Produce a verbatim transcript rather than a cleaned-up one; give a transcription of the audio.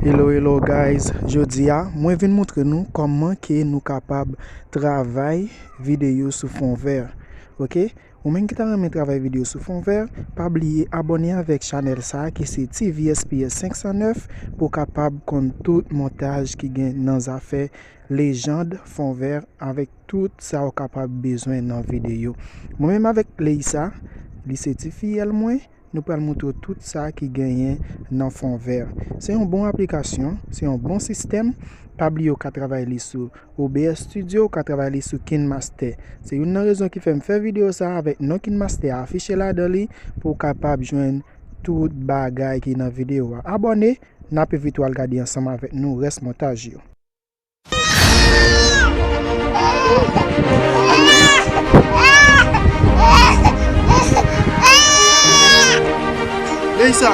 Hello, hello guys, jodi a mwen vin montre nou kòman ke nou kapab travay videyo sou fon vè. Ok, ou menm ki ta renmen travay videyo sou fon vè, pa bliye abòne avèk chanèl sa ki se T V S P S senk san nèf pou w kapab konn tout montaj ki gen nan zafè lejand fon vè avèk tout sa ou kapab bezwen nan videyo. Mwen menm avèk Leisa, li se ti fiyèl mwen, nou pral montre w tout sa ki genyen nan fon vè. Se yon bon aplikasyon, se yon bon sistèm. Pa bliye w ka travay li sou O B S Studio, w ka travay li sou KineMaster. Se youn nan rezon ki fè m fè videyo sa avèk non KineMaster a afiche ladan li pou w kapab jwenn tout bagay ki nan videyo a. Abòne, n ap envite w al gade ansanm avèk nou rès montaj yo. Leisa,